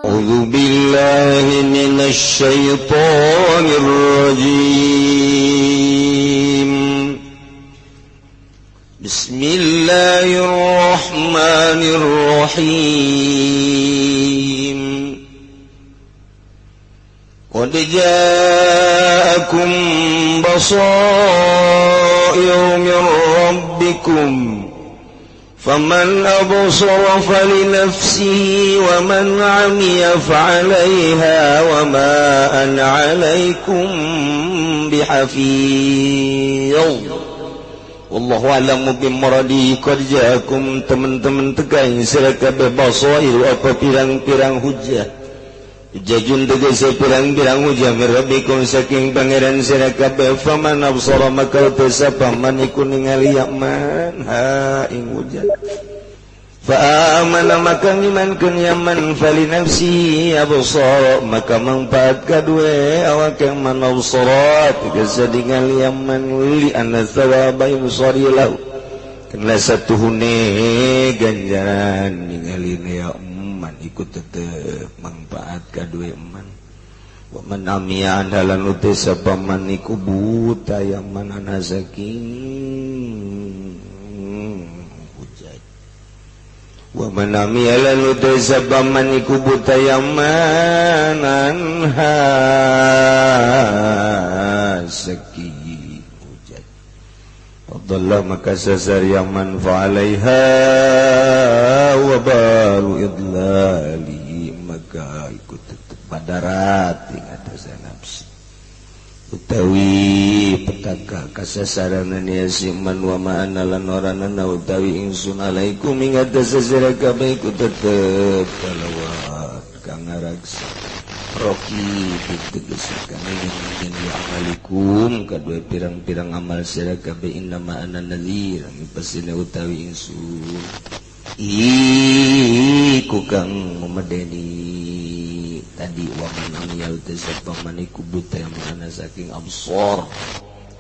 أعوذ بالله من الشيطان الرجيم. بسم الله الرحمن الرحيم. قد جاءكم بصائر من ربكم، فمن أبصر فلنفسه، ومن عمي فعليها، وما أنا عليكم بحفيظ. والله أعلم بمراده. قد جاءكم teman-teman teka ing sira kabeh, بصائر apa pirang-pirang hujah, حجج tegese pirang-pirang hujah, من ربكم saking Pangeran sira kabeh. فمن أبصر maka sapa man iku ningali ya man ها ing hujah, فآمن maka ngimankeun ya man, فلنفسه أبصر maka manfaat kadue awak yang man أبصر tegese ningali ya man, لأن ثواب إبصاره له karena satuhune ganjaran ningali ya man iku tetep manfaat kadue man. ومن عمي lan utai sapa man iku buta ya man عنها saking hujah, ومن عمي lan utai sapa man iku buta ya man عنها saking hujah, فضل maka sasar ya man, فعليها وبال إضلاله maka ikut tetep madarat ing atas nafsi utawi petaka kasasaranan ya si man. وما أنا lan ora ana utawi ingsun, عليكم ing atas sira kabeh iku tetep kalawat kang ngaraksa, رقيب tegese kang ingin لأعمالكم kadue pirang-pirang amal sira kabeh. إنما أنا نذير pasine utawi ingsun iku kang memedeni tadi. ومن عمي sapa man iku buta yang mana saking أبصار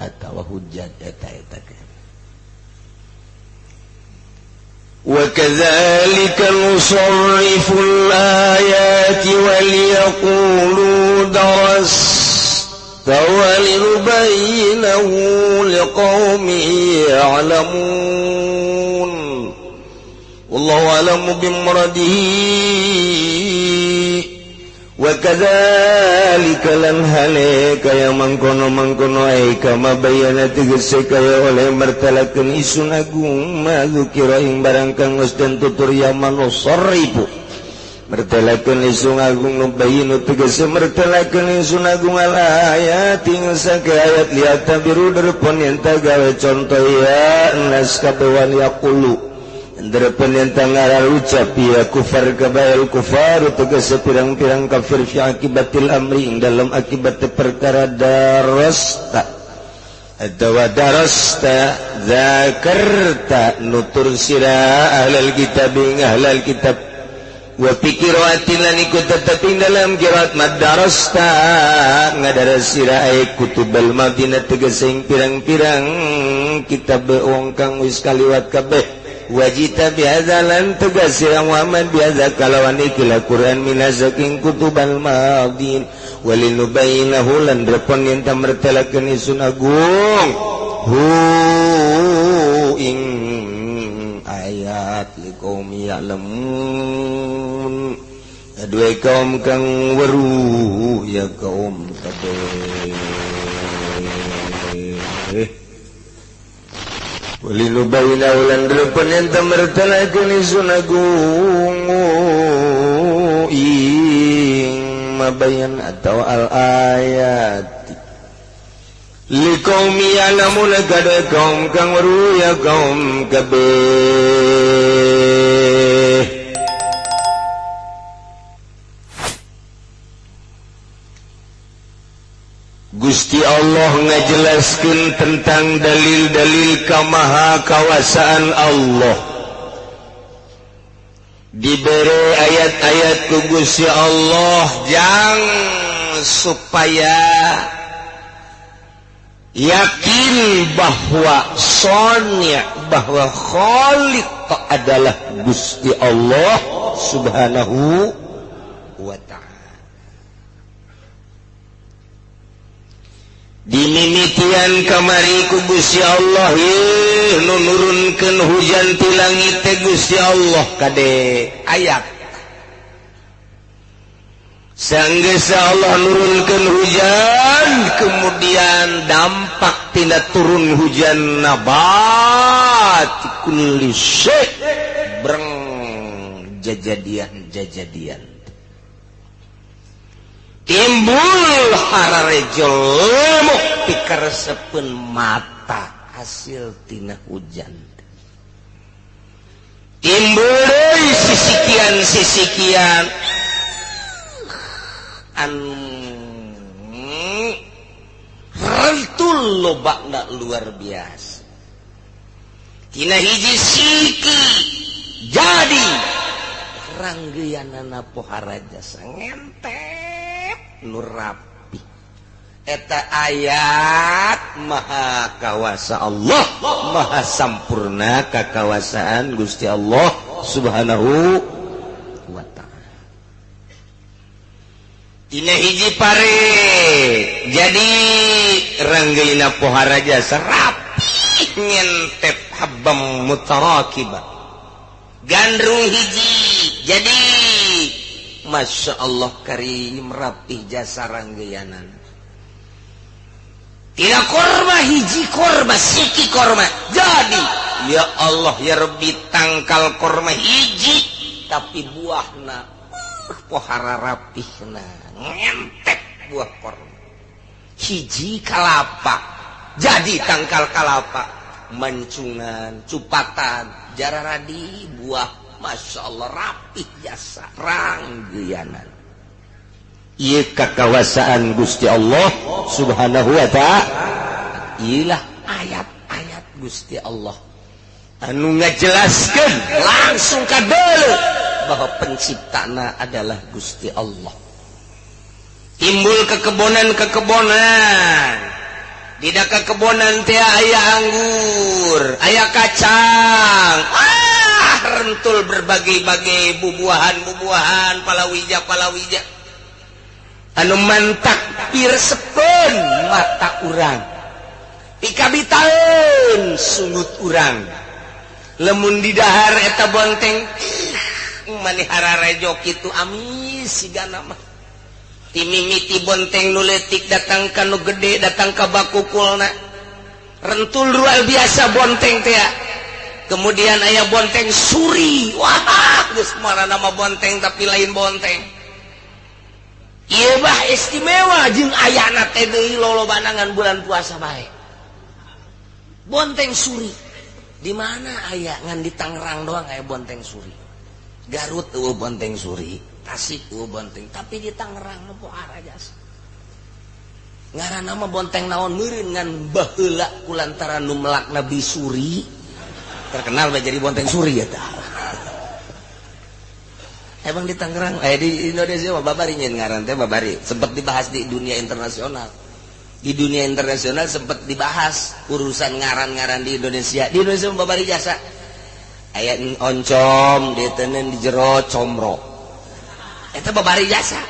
atawa hujat eta eta ke. وكذلك نصرف الآيات وليقولوا درست ولنبينه لقوم يعلمون. والله أعلم بمراده. وكذلك lan hale kaya mangkono mangkono, ai كما بينا tegese kaya oleh mertelakeun isun agung, ما ذكر ing barang kang geus den tutur ya man, نصرف mertelakeun isun agung, نبين tegese mertelakeun isun agung, الآيات ing sake ayat, ليعتبروا derpon yen gawe contoh ya nas kabeh, وليقولوا Ndrepen yen ngaran ucap ya kufar kabeh, الكفار tegese pirang-pirang kafir, في عاقبة الأمر ing dalam akibat perkara, درست atawa درست ذكرت nutur sira, أهل الكتاب ing ahlal kitab. وفي قراءة lan iku tetep ing dalam qiraat madarasta ngadaras sira, ay كتب الماضين tegese ing pirang-pirang kitab wong kang wis kaliwat kabeh. وجئت بهذا lan tegas sira Muhammad, بهذا kalawan ikilah Quran, من saking كتب الماضين. ولنبينه lan repon yen mertelakeun isun agung ه ing ayat, لقوم يعلمون dua kaum kang weruh ya kaum kabeh. ولنبينه lan repon yen mertelakeun isun agung ing mabayan atau الآيات لقوم يعلمون kada kaum kang weruh ya kaum kabeh. Gusti Allah ngajelaskan tentang dalil-dalil kamaha kawasaan Allah, diberi ayat-ayat ku Gusti Allah jang supaya yakin bahwa صانع, bahwa Khaliq adalah Gusti Allah Subhanahu. wa ta'ala. Dimimitian kamari ku Gusti Allah ye nu nurunkeun hujan ti langit teh Gusti Allah kade ayat. Sanggeus Allah nurunkeun hujan, kemudian dampak tina turun hujan nabat kulli syai' breng jajadian-jajadian timbul hararejo lemuk pikaresepeun mata hasil tina hujan, timbul deui sisikian-sisikian anu rentul lobakna luar biasa. Tina hiji siki jadi ranggeanana pohara jasa ngentep nu rapi. Eta ayat maha kawasa Allah, maha sampurna kakawasaan Gusti Allah Subhanahu wa ta'ala. Tina hiji pare jadi ranggeuna pohara jasa rapi ngentep habam mutarakiba, gandrung hiji jadi Masya Allah karim rapih jasa ranggeanan. Tina korma hiji korma siki korma jadi ya Allah ya Rabbi tangkal korma hiji tapi buahna pohara rapihna ngentek buah korma. Hiji kalapa jadi tangkal kalapa mancungan cupatan jararadi buah Masya Allah rapih jasa ranggeanan. Ieu kakawasaan Gusti Allah Subhanahu wa ta'ala. Iyalah ayat-ayat Gusti Allah anu ngajelaskeun langsung kadeuleu bahwa penciptana adalah Gusti Allah. Timbul kekebonan-kekebonan, di kekebonan teh aya anggur, aya kacang, rentul berbagai-bagai bubuahan-bubuahan, palawija-palawija anu mantak piresepeun mata urang, pikabitaeun sungut urang. Lemun didahar eta bonteng manihara rejo kitu amis sigana mah. Timimiti bonteng nu leutik datang ka nu gede, datang ka bakukulna rentul luar biasa bonteng teh. Kemudian aya bonteng suri, wah geus nama bonteng tapi lain bonteng. Ieu bah istimewa jeung ayana teh deui lolobanangan bulan puasa bae. Bonteng suri di mana aya? Ngan di Tangerang doang aya bonteng suri. Garut eueuh bonteng suri, Tasik eueuh bonteng, tapi di Tangerang mah pohara jasa. Ngaranna mah bonteng naon meureun ngan baheula kulantaran nu melak Nabi Suri terkenal bae jadi bonteng suri eta. Emang di Tangerang, di Indonesia mah babari nyen ngaran teh babari, sempat dibahas di dunia internasional. Di dunia internasional sempat dibahas urusan ngaran-ngaran di Indonesia. Di Indonesia mah babari jasa. Aya oncom ditenen di jero comro. Eta babari jasa.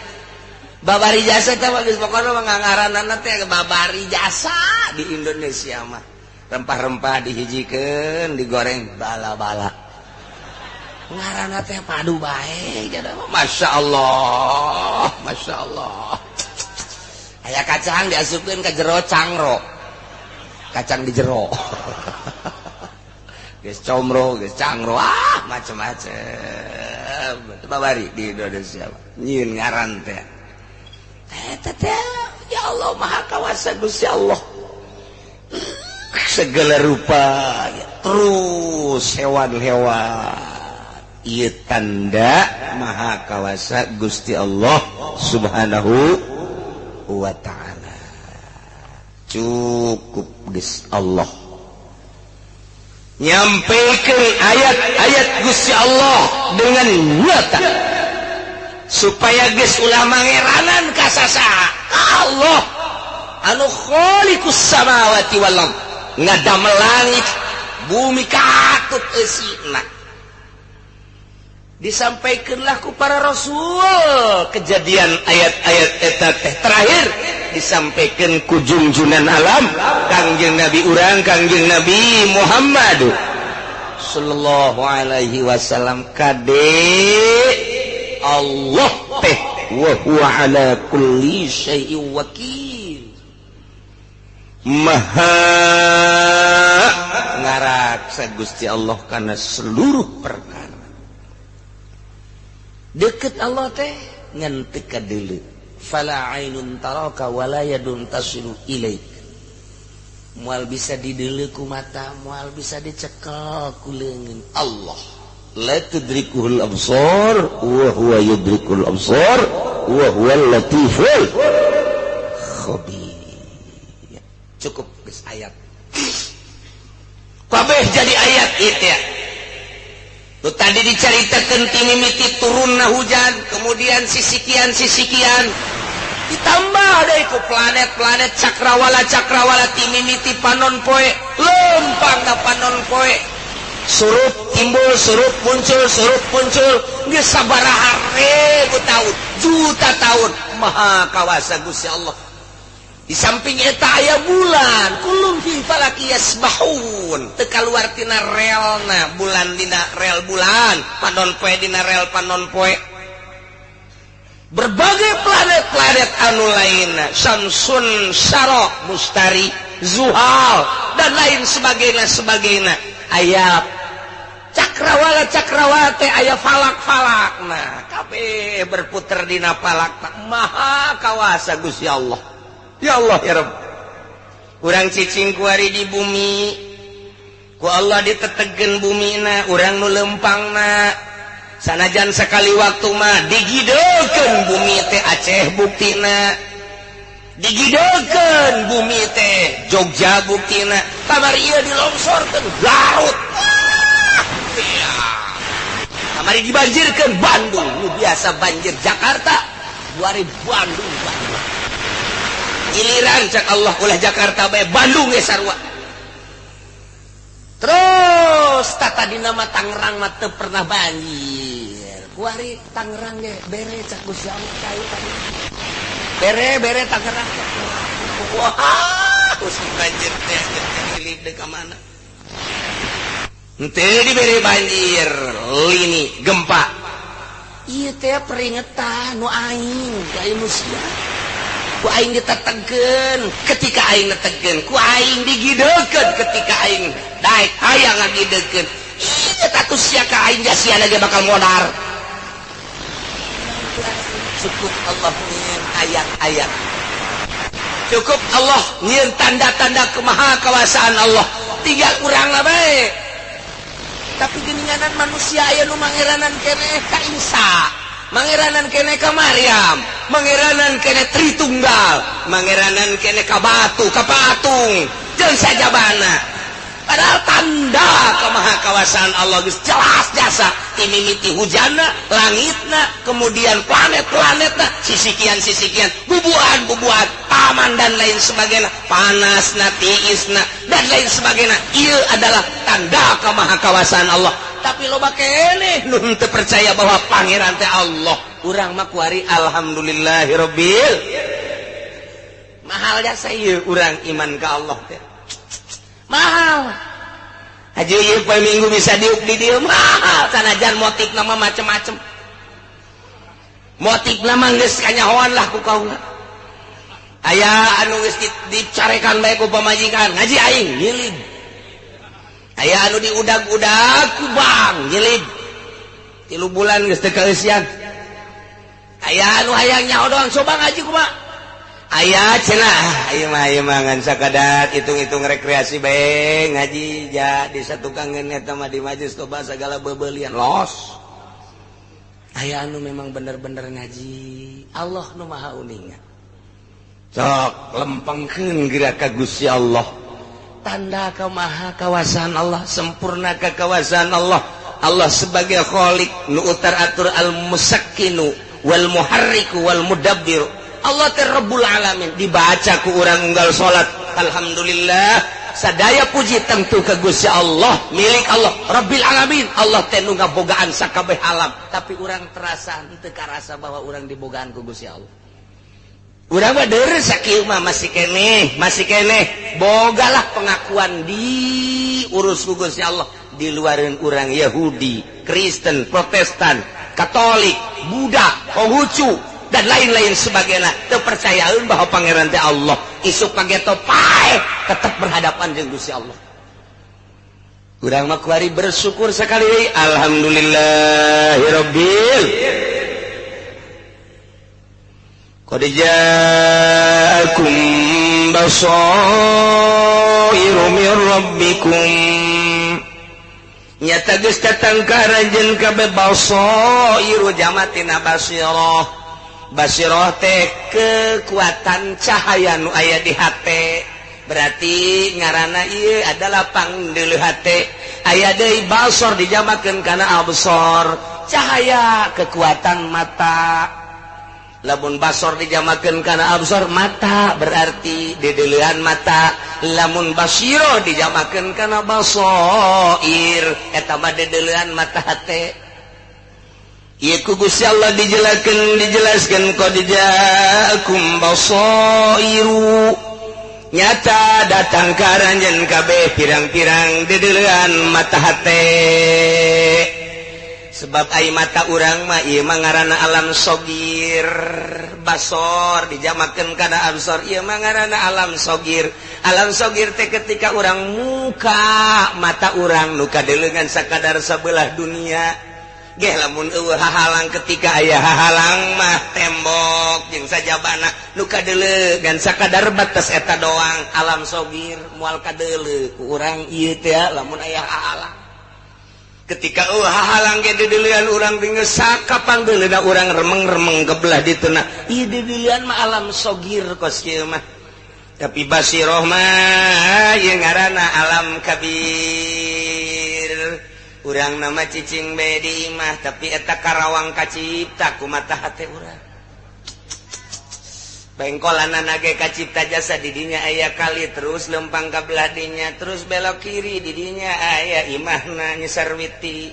Babari jasa teh mah geus pokona mah ngaranana teh babari jasa di Indonesia mah. Rempah-rempah dihijikeun, digoreng bala-bala. Ngaranna teh padu bae jadi Masya Allah, Masya Allah. Aya kacang diasupkeun ka jero cangro, kacang di jero geus comro geus cangro, ah macem-macem babari di Indonesia nyieun ngaran teh. Teh teh ya Allah maha kawasa Gusti Allah segala rupa ya. Terus hewan-hewan ieu tanda maha kawasa Gusti Allah Subhanahu wa ta'ala. Cukup geus Allah nyampaikan ayat-ayat Gusti Allah dengan nyata supaya geus ulah mangeranan ka sasaha. Allah anu khaliqus samawati wal ardh, ngadamel langit bumi katut eusina. Disampaikanlah ku para rasul kejadian ayat-ayat eta teh, terakhir disampaikan ku junjunan alam, Kangjeng Nabi urang, Kangjeng Nabi Muhammad sallallahu alaihi wasallam. Kade, Allah teh wa huwa ala kulli syai'in wakil, maha ngaraksa Gusti Allah karena seluruh perkara. Deket Allah teh ngan teu kadeuleu. Fala ainun taraka wala yadun tasilu ilaik. Moal bisa dideuleu ku mata, moal bisa dicekel ku leungeun. Allah la tudrikuhul absar wa huwa yudrikul absar wa huwal latiful khabir. Cukup geus, ayat kabeh jadi ayat itu ya. Tuh, tadi diceritakan timimiti turunna hujan, kemudian sisikian sisikian, ditambah deui ku planet-planet, cakrawala cakrawala, timimiti panon poe lempang ka panon poe, surup timbul, surup muncul, surup muncul, geus sabaraha ribu tahun, juta tahun. Maha kawasa Gusti Allah. Di samping eta aya bulan, kullun fi falaki yasbahun, teu kaluar tina relna. Bulan dina rel bulan, panon poe dina rel panon poe, berbagai planet-planet anu lainna, Samsun, Syarok, Mustari, Zuhal, dan lain sebagainya sebagainya. Aya cakrawala cakrawala teh, aya falak-falak. Nah, kabeh berputar dina falak. Maha kawasa Gusti Allah. Ya Allah, ya Rabb. Urang cicing kuari di bumi, ku Allah ditetegen bumina, urang nu lempangna. Sanajan sekali waktu mah digidekeun bumi teh, Aceh buktina, digidekeun bumi teh, Jogja buktina, kamari ieu dilongsorkeun Garut. Ah, kamari dibanjirkeun Bandung. Nu biasa banjir Jakarta, 2000 Bandung Bandung. Giliran cak Allah ulah Jakarta bae, Bandung ge sarua. Terus tata di nama Tangerang mah teu pernah banjir, kuari Tangerang ge bere cak Gusti Allah kai tadi, bere bere Tangerang. Wah, musim banjir teh deui ka mana? Henteu dibere banjir, lini gempa. Ieu teh peringatan nu aing ku aing manusia. Ku aing ditetegkeun, ketika aing netegkeun, ku aing digidekeun, ketika aing daek hayang ngagidekeun. Ieu tatu sia ka aing jasiana ge bakal modar. Cukup Allah nyieun ayat-ayat. Cukup Allah nyieun tanda-tanda kemahakawasaan Allah. Tinggal urang lah bae. Tapi geninganan manusia aya nu mangeranan keneh ka Isa, mangeranan keneh ka Maryam, mangeranan keneh Tritunggal, mangeranan keneh ka batu, ka patung, jeung sajabana. Padahal tanda kemahakawasaan Allah geus jelas jasa, timimiti hujanna, langitna, kemudian planet-planetna, sisikian sisikian, bubuhan-bubuhan, taman dan lain sebagainya, panasna, tiisna, dan lain sebagainya. Ieu adalah tanda kemahakawasaan Allah. Tapi loba keneh nu teu percaya bahwa pangeran teh Allah. Urang mah kuari alhamdulillahirabbil, mahal jasa ieu urang iman ka Allah teh. Mahal. Haji ieu poe Minggu bisa diuk di dieu mahal, sanajan motif nama macem-macem. Motif nama geus kanyahoan lah ku kaula. Aya anu geus dicarekan bae ku pamajikan, ngaji aing nyilid. Aya anu diudag-udag ku bang, nyilid. 3 bulan geus teu kaeusian. Aya anu hayang nyaho doang, coba ngaji kumaha. Aya cenah, ayo mah, ayo mah ngan sakadar hitung-hitung rekreasi bae ngaji ja di satukangeun eta mah di majelis loba segala bebelian los. Aya anu memang bener-bener ngaji, Allah nu maha uninga. Sok lempengkeun geura ka Gusti Allah. Tanda kemaha kawasaan Allah, sempurna kekawasaan Allah. Allah sebagai khalik nu utar atur, al musakkinu wal muharriku wal mudabbir. Allah teh Rabbul Alamin, dibaca ku urang unggal salat, alhamdulillah. Sadaya puji tentu ke Gusti Allah, milik Allah Rabbil Alamin. Allah teh nu ngabogaan sakabeh alam, tapi urang terasa henteu karasa bahwa urang dibogaan ku Gusti Allah. Urang mah deureuh sakieu mah masih keneh bogalah pengakuan diurus ku Gusti Allah di luareun urang Yahudi, Kristen, Protestan, Katolik, Buddha, Konghucu dan lain-lain sebagainya teu percayaeun bahwa pangeran teh Allah. Isuk pageto paeh tetap berhadapan jeung Gusti Allah. Urang mah kuari bersyukur sekali, alhamdulillahirabbil. Qad ja'akum basairu min rabbikum, nyata geus datang ka aranjeun kabeh basairu jamatina basirah. Basirah teh kekuatan cahaya nu aya di hate, berarti ngaranna ieu adalah pangdeuleu hate. Aya deui basor dijamakeun kana absor, cahaya kekuatan mata. Lamun basor dijamakeun kana absor mata, berarti dedeleuan mata. Lamun basiro dijamakeun kana basoir, eta mah dedeleuan mata hate. Ieu ku Gusti Allah dijelaskeun, dijelaskeun qad ja'akum basairu, nyata datang ka aranjeun kabeh pirang-pirang dedeleuan mata hate. Sebab ai mata urang mah ieu mah ngaranna alam sogir. Basor dijamakeun kana absor, ieu mah ngaranna alam sogir. Alam sogir teh ketika urang muka mata urang nu kadeuleuan sakadar sabelah dunia geh, lamun eueuh hahalang. Ketika aya hahalang mah tembok jeung sajabana, nu kadeuleuan sakadar batas eta doang, alam sogir, moal kadeuleu ku urang ieu teh lamun aya hahalang. Ketika eueuh hahalang ge dideulean urang geus sakapangdeuleuna urang remeng-remeng ke belah dituna, ieu dideulean mah alam sogir kos kieu mah. Tapi basiroh mah ieu ngaranna alam kabir. Urang nama cicing bae di imah, tapi eta Karawang kacipta ku mata hate urang. Bengkolanana ge kacipta jasa. Didinya aya kali, terus lempang ka belah dinya, terus belok kiri, didinya aya imahna Nyi Sarwiti.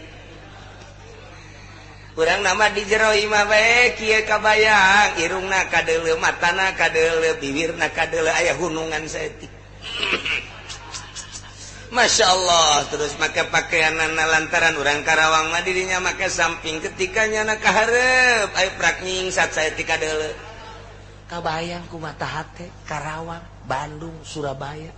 Urang nama di jero imah bae kieu kabayang, irungna kadeuleu, matana kadeuleu, bibirna kadeuleu, aya hunungan saeutik. Masya Allah. Terus make pakaianana, lantaran urang Karawang mah dirinya make samping, ketika nyana kaharep ayo prak nyingsat saeutik kadeuleu, kabayang ku mata hate Karawang, Bandung, Surabaya.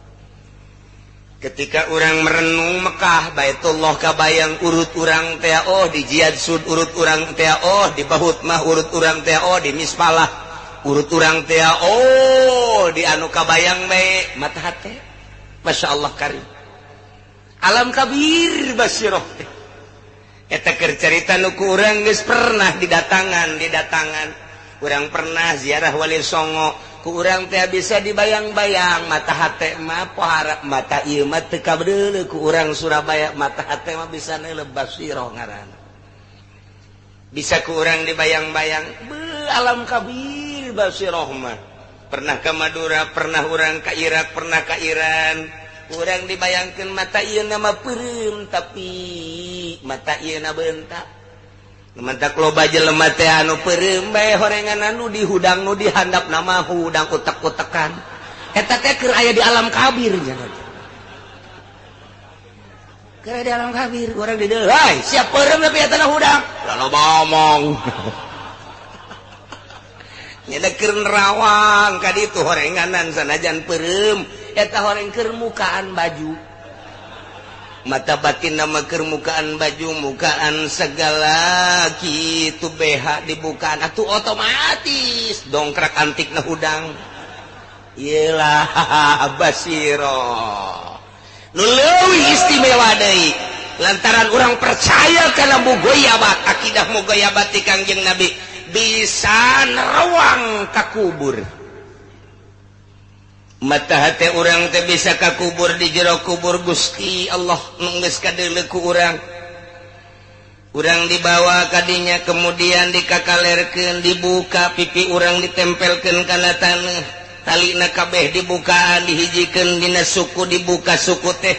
Ketika urang merenung Mekah, Baitullah kabayang urut urang teh, oh di Jihad Sud urut urang teh, oh di Bahut mah urut urang teh, oh di Mispalah urut urang teh, oh di anu kabayang bae mata hate. Masya Allah karim, alam kabir basiroh teh. Eta keur carita nu ku urang geus pernah didatangan. Didatangan urang pernah ziarah Wali Songo, ku urang teh bisa dibayang-bayang mata hate mah. Pohara mata ieu mah teu kabedeuleu ku urang Surabaya, mata hate mah bisa neuleuh, basiroh ngaranna. Bisa ku urang dibayang-bayang be alam kabir basiroh mah. Pernah ke Madura, pernah urang ke Irak, pernah ke Iran. Urang dibayangkan mata ieu nama peureum, tapi mata ieu na bentak. Mentak loba jelema teh anu peureum bae horengan anu dihudang, nu dihandap nama hudang utek-utekan. Eta teh keur aya di alam kabir nya. Keur aya di alam kabir, urang di dieu, "Hai, siap peureum tapi eta na hudang." Loba omong. Nya keur nerawang ka ditu horenganan sanajan peureum, eta horeng keur mukaan baju. Mata batin nama keur mukaan baju, mukaan segala gitu, BH dibukaan atuh otomatis dongkrak antik na hudang. Iyalah basiro nu leuwih istimewa deui, lantaran urang percaya kana mugoyabat, akidah mugoyabat ti Kangjeng Nabi, bisa nerawang ka kubur. Mata hati urang teh bisa ka kubur, di jero kubur Gusti Allah nu geus kadeuleu ku urang. Urang dibawa kadinya, kemudian dikakalerkeun, dibuka pipi urang, ditempelkeun kana taneuh. Talina kabeh dibukaan, dihijikeun dina suku, dibuka suku teh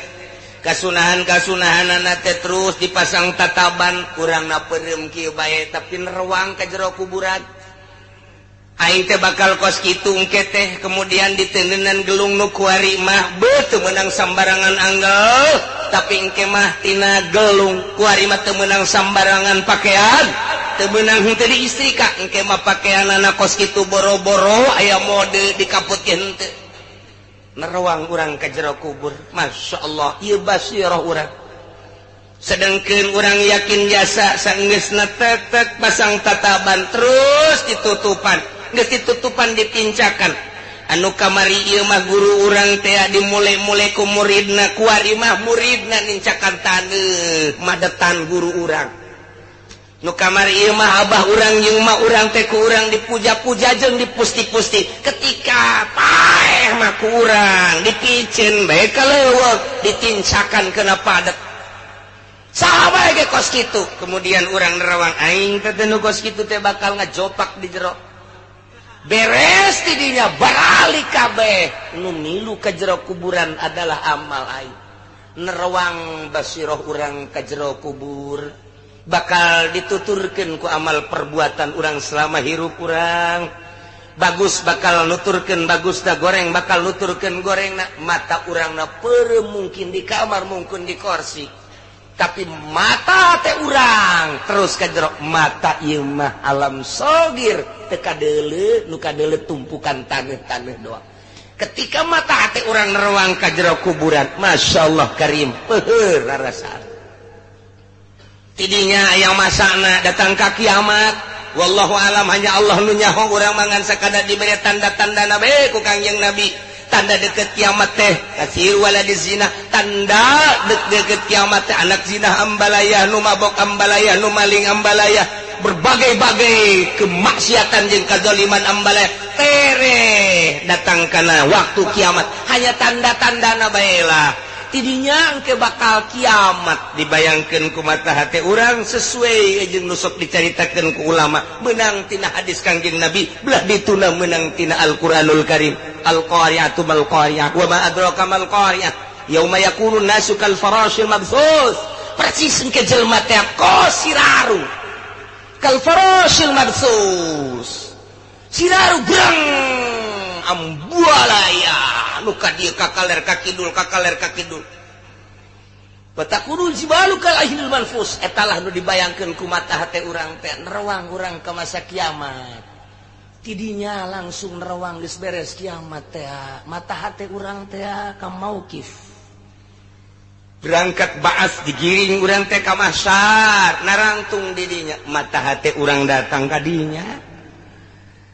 kasunahan kasunahanana teh, terus dipasang tataban. Kurang na peureum kieu bae, tapi nerawang ka jero kuburan. Aing teh bakal kos kitu engke teh. Kemudian ditendenan gelung. Nu kuari mah beuh menang sambarangan anggel, tapi engke mah tina gelung. Kuari mah teu meunang sambarangan pakaian, teu meunang henteu diistrika. Engke mah pakaianana kos kitu, boro-boro aya mode, dikaputkeun henteu. Nerawang urang ka jero kubur. Masya Allah, ieu basirah urang. Sedangkan urang yakin jasa sanggeusna tek tek pasang tataban, terus ditutupan, geus ditutupan dipincakan. Anu kamari ieu mah guru urang teh dimulai-mulai ku muridna, kuari mah muridna nincakan taneuh madetan guru urang. Nu kamari ieu mah abah urang jeung mah urang teh ku urang dipuja-puja jeung dipusti-pusti, ketika paeh mah ku urang dipicen bae ka leuweung, ditincakan kena padet. Saha bae ge kos kitu. Kemudian urang nerawang, aing teh nu kos kitu teh bakal ngajopak di jero. Beres tidinya baralik kabeh, nu milu ka jero kuburan adalah amal aing. Nerawang basiroh urang ka jero kubur, bakal dituturkan ku amal perbuatan urang selama hirup urang. Bagus bakal nuturkan bagus dah, goreng bakal nuturkan goreng. Na mata urang na peureum, mungkin di kamar, mungkin di kursi, tapi mata teh urang terus ka jero. Mata ieu mah alam sogir, teu kadeuleu, nu kadeuleu tumpukan taneuh-taneuh doang. Ketika mata hati urang nerawang ka jero kuburan, Masya Allah karim, peuheur rarasaan. Tidinya yang masana datang ka kiamat, wallahu alam, hanya Allah nu nyaho. Urang mangan sakadar diberi tanda-tanda nabi ku Kangjeng Nabi. Tanda deket kiamat teh kasir wala di zina, tanda deket kiamat teh anak zina ambalaya, nu mabok ambalaya, nu maling ambalaya, berbagai-bagai kemaksiatan jeung kazaliman ambalaya. Tere datang karena waktu kiamat, hanya tanda-tanda na bae lah. Tidinya engke bakal kiamat dibayangkan ku mata hati urang sesuai jeung nu sok dicaritakeun ku ulama, menang tina hadis Kangjeng Nabi, belah dituna menang tina Al-Qur'anul Karim. Al-qari'atu mal qari'ah, wa ma adraka mal qari'ah, yauma yakunu nasu kal farashil mabthus. Persis engke jelema teh kos siraru, kal farashil mabthus, siraru greng ambualaya, nu ka dieu ka kaler ka kidul, ka kaler ka kidul. Watakunul jibalu kal ihnil manfus. Etalah nu dibayangkeun ku mata hate urang teh. Nerawang urang ke masa kiamat, tidinya langsung nerawang geus beres kiamat teh, mata hate urang teh ka mauqif, berangkat baas, digiring urang teh ka mahsyar, narangtung didinya mata hate urang datang ka dinya.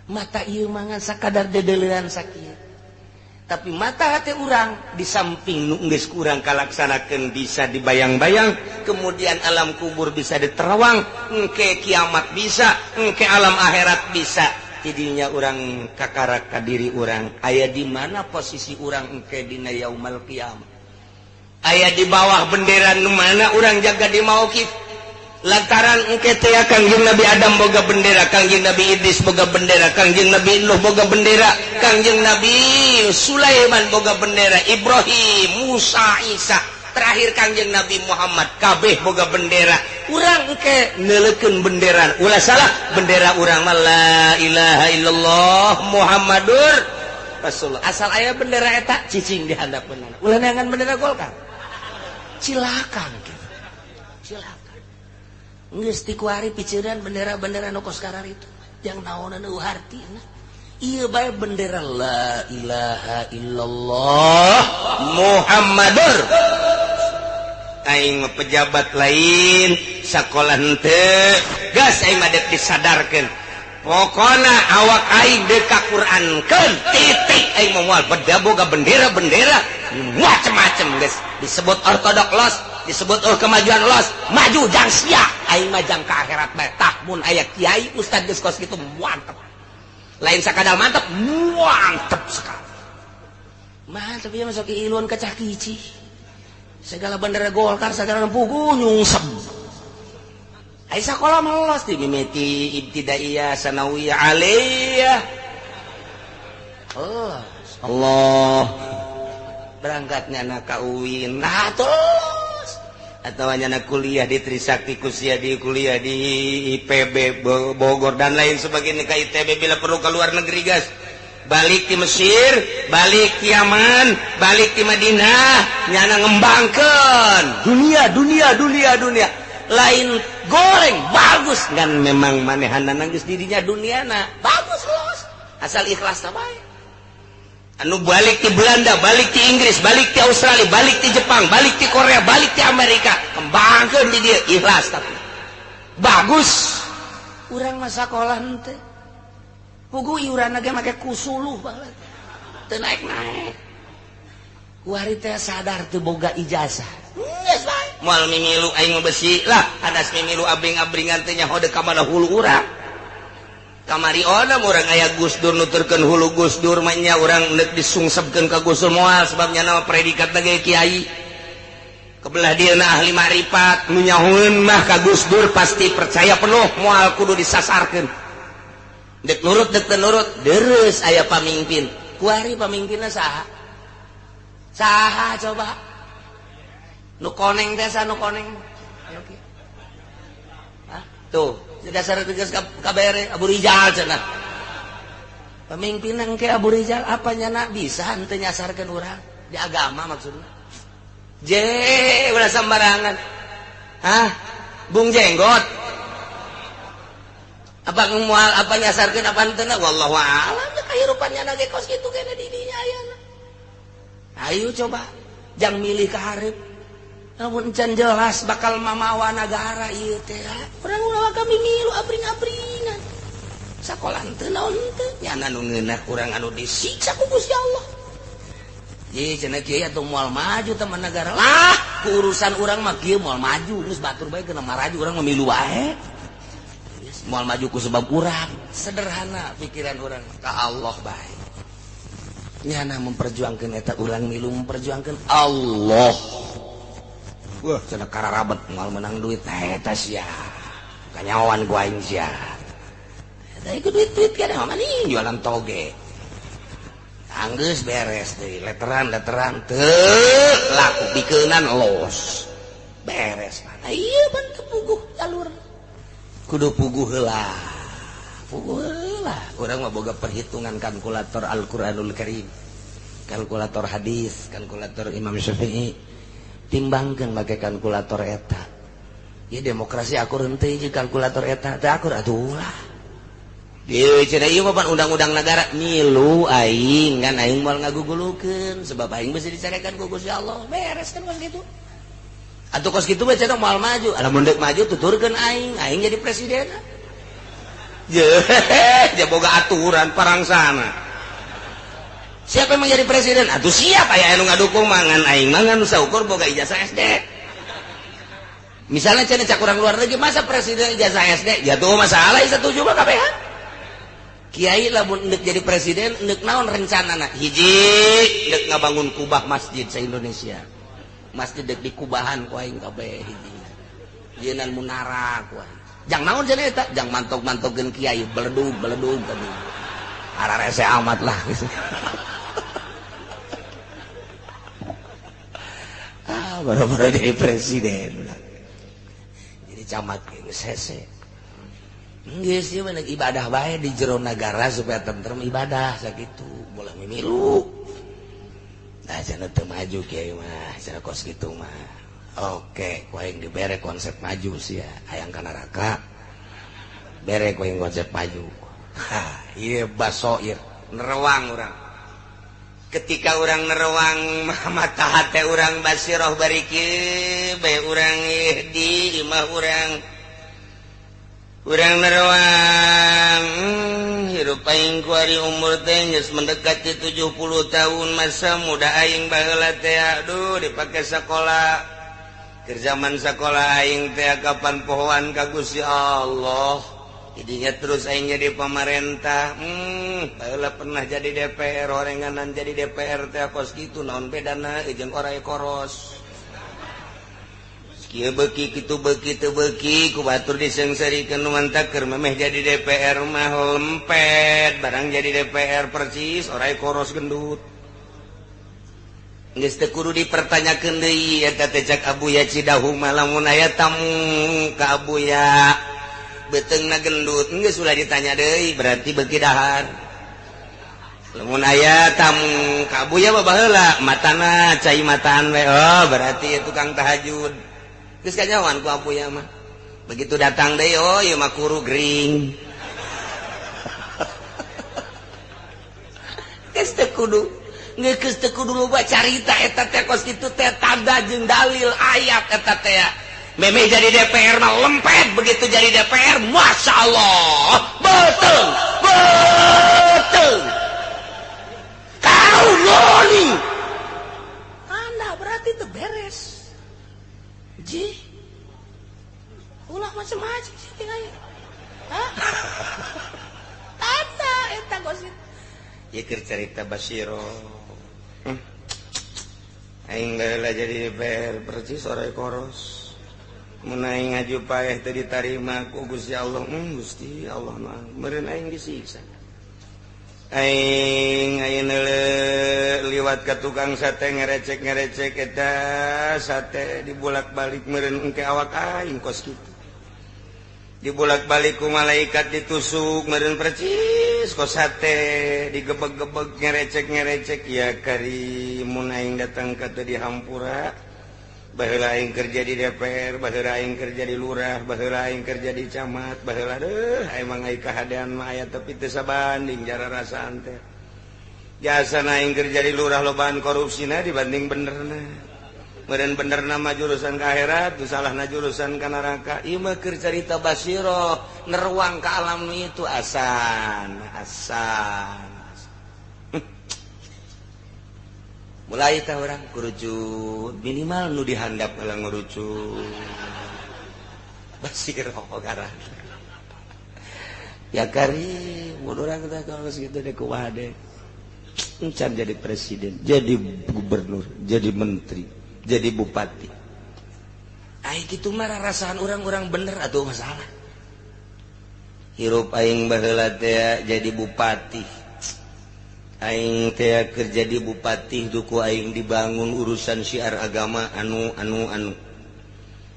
Mata ieu mangan sakadar dedelean sakieu, tapi mata hati urang di samping nu geus kurang kalaksanakeun bisa dibayang-bayang, kemudian alam kubur bisa diterawang, engke kiamat bisa, engke alam akhirat bisa. Tidinya urang kakarak ka diri urang, aya di mana posisi urang engke dina yaumal kiamat, aya di bawah bendera nu mana urang jaga di mauqif. Lantaran engke teh Kangjeng Nabi Adam boga bendera, Kangjeng Nabi Idris boga bendera, Kangjeng Nabi Nuh boga bendera, Kangjeng Nabi Sulaiman boga bendera, Ibrahim, Musa, Isa, terakhir Kangjeng Nabi Muhammad, kabeh boga bendera. Urang engke neuleukeun bendera, ulah salah bendera urang mah la ilaha illallah Muhammadur Rasulullah. Asal aya bendera eta, cicing di handapeun. Ulah neangan bendera Golkar, silakan gitu. Silakan. Geus ti kuari piceran bendera-bendera nu kos itu yang naonan eueuh hartina. Ieu bae bendera la ilaha illallah Muhammadur. Aing mah pejabat lain, sakola henteu, gas aing mah dek disadarkeun. Pokona awak aing dek ka Qur'ankeun, titik. Aing mah moal beda boga bendera-bendera macem-macem. Geus disebut ortodok los, disebut, oh, kemajuan los, maju jang sia, aing mah jang ka akhirat bae. Tah, mun aya kiai ustad geus kos kitu, mantep. Lain sakadar mantep, mantep sekali, mantep ya. Masuk iluan kacah kici, segala bendera Golkar segala pugu nyungsem. Ai sakola mah los di mimiti ibtidaiyah, sanawiyah, aliyah. Oh, Allah berangkatnya anak ka UIN nah terus atau hanya kuliah di Trisakti Kusia di kuliah di IPB Bogor dan lain sebagainya ke ITB bila perlu ke luar negeri gas balik di Mesir balik di Yaman balik di Madinah nyana ngembangkan dunia dunia dunia dunia lain goreng bagus kan memang manehana geus dirinya duniana bagus los asal ikhlas bae anu balik di Belanda balik di Inggris balik di Australia balik di Jepang balik di Korea balik di Amerika kembangkan di dia ikhlas tapi bagus urang mah sakola henteu puguh iuran ge make kusuluh banget teu naik-naik kuari teh sadar teu boga ijazah geus bae moal mimilu aing mah besi lah hadas mimilu abring-abringan teh nyaho deuk ka mana hulu urang kamari ona urang aya Gus Dur nuturkeun hulu Gus Dur mah nya urang neuk disungsepkeun ka Gus Dur moal sebab nya predikat ge kiai kebelah dia na ahli makrifat nu nyahoeun mah ka Gus Dur pasti percaya penuh moal kudu disasarkeun dek nurut dek teu nurut deres aya pamimpin kuari pamimpinna saha saha coba nu koneng teh nu koneng hah tuh dasar tegas kabere Abu Rijal cenah pemimpin ke Abu Rijal apa nyana bisa henteu nyasarkeun urang di agama maksudnya je ulah sembarangan hah Bung Jenggot apa mual apa nyasarkeun apa henteu wallahu a'lam kahirupan nyana ge kos kitu kene di dinya ayeuna ayo coba jang milih ka hareup namun can jelas bakal mamawa nagara ieu teh urang ulah kami milu abring-abringan sakola teu naon teu nyana nu ngeunah urang anu disiksa ku Gusti Allah ye cenah kieu atuh moal maju teman negara lah ku urusan urang mah kieu moal maju geus batur bae kena maraju urang mah milu wae moal maju ku sebab urang sederhana pikiran urang ka Allah bae nyana memperjuangkan eta urang milu memperjuangkan Allah. Wah cenah kararabet moal menang duit eta sia kanyawan ku aing sia eta ikut duit-duit kana mah nih jualan toge anggeus beres deui letteran-letteran teu laku bikeunan los beres mana ieu ban kepuguh jalur kudu puguh heula puguh heula urang mah boga perhitungan kalkulator Al-Qur'anul Karim kalkulator hadis kalkulator Imam Syafi'i timbangkeun make kalkulator eta ya demokrasi akur henteu jeung kalkulator eta teu akur atuh lah dieu cenah ieu mah undang-undang negara milu aing kan aing moal ngagugulukeun sebab aing besi dicarekan ku Gusti Allah beres kan kos kitu atuh kos kitu mah cenah moal maju lamun deuk maju tuturkeun aing aing jadi presiden je dia boga aturan parangsana siapa yang menjadi presiden atuh siap aya anu ngadukung mangan aing mangan saukur boga ijazah SD misalnya cenah cak urang luar negeri masa presiden ijazah SD ya tuh masalah setuju mah kabeh kiai lamun endek jadi presiden endek naon rencanana hiji endek ngabangun kubah masjid se Indonesia masjid dek di kubahan ku aing kabeh hiji jieunnan munara ku aing jang naon cenah eta jang mantok-mantogkeun kiai beledug beledug tadi ararese amat lah ah baru-baru jadi presiden jadi camat geus hese geus ieu mah ibadah bae di jero nagara supaya tentrem ibadah sakitu boleh mimilu nah cenah teu maju kiai mah cenah kos kitu mah oke ku aing dibere konsep maju sia hayang ka neraka bere ku aing konsep maju ha ieu basoir nerewang urang ketika urang nerewang mata hate urang basiroh bari kieu bae urang di imah urang urang nerewang hirup aing ku ari umur teh geus mendekati 70 tahun masa muda aing baheula teh aduh dipake sakola keur zaman sakola aing teh kapan pohoan ka Gusti Allah jadinya terus aing jadi pemerintah baheula pernah jadi DPR orenganan jadi DPR teh kos kitu naon bedana jeung oray koros Kieu beuki kitu beuki teu beuki ku batur diseungseurikeun nu mantak keur memeh jadi DPR mah lempet barang jadi DPR persis orai koros gendut. Geus teu kudu dipertanyakeun deui eta teh cak Abuya Cidahu mah lamun aya tamu ka Abuya beuteungna gendut geus ulah ditanya deui berarti beuki dahar. Lamun aya tamu ka Abuya mah baheula matana cai mataan we oh berarti ieu tukang tahajud. Geus kanyawan ku Abuya mah. Begitu datang deui oh ieu mah kuru gering. Geus teu kudu geus teu kudu loba carita eta teh kos kitu teh tanda jeung dalil ayat eta teh. Memeh jadi DPR mah lempet begitu jadi DPR Masya Allah betul betul kau loli anda berarti itu beres ji ulah macam-macam sih tinggal tanda eta gosip ya keur carita Basiro aing baheula jadi DPR persis orai koros mun aing ngaju paeh teu ditarima ku Gusti Allah Gusti Allah mah meureun aing disiksa aing ayeuna liwat ka tukang sate ngerecek-ngerecek eta sate dibolak-balik meureun engke awak aing kos kitu dibolak-balik ku malaikat ditusuk meureun percis kos sate digebeg-gebeg ngerecek-ngerecek ya kari mun aing datang ka teu dihampura baheula aing kerja di DPR, baheula aing kerja di lurah, baheula aing kerja di camat, baheula deuh emang aing kahadean mah aya tapi teu sabanding jara rasaan teh. Jasana aing kerja di lurah lobaan korupsina dibanding benerna. Meureun benerna mah jurusan ka akhirat, nu salahna jurusan ka neraka. Ieu mah keur carita basiroh, neruang ka alam itu asan, asan. Mulai tah orang kerucut minimal nu dihandap kalau ngerucut basiroh garang ya kari mun urang teh kalau segitu deh kumaha deh encan jadi presiden jadi gubernur jadi menteri jadi bupati ai kitu mah rasaan urang-urang bener atuh masalah hirup aing baheula teh jadi bupati aing teh kerja di bupati duku aing dibangun urusan syiar agama anu anu anu